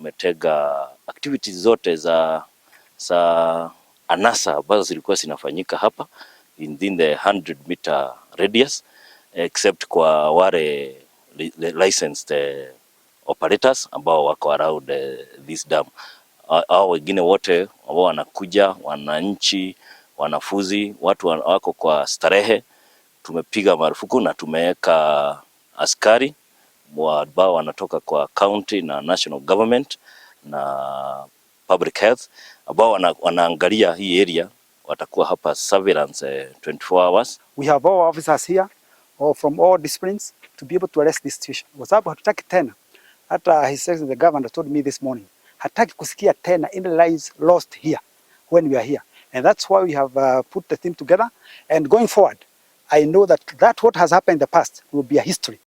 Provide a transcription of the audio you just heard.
Tumetega activities zote za anasa ambazo zilikuwa zinafanyika hapa within the 100 meter radius except kwa wale licensed operators ambao wako around this dam. Hao wengine wote ambao wanakuja, wananchi, wanafunzi, watu wako kwa starehe, tumepiga marufuku na tumeweka askari ambao wanatoka kwa county na national government na public health ambao wanaangalia hii area, watakuwa hapa surveillance 24 hours. We have all officers here or from all disciplines to be able to arrest this situation. Kwa sababu hatutaki tena, hata His Excellency the Governor told me this morning, hataki kusikia tena any lives lost here when we are here. And that's why we have put the team together, and going forward, I know that what has happened in the past will be a history.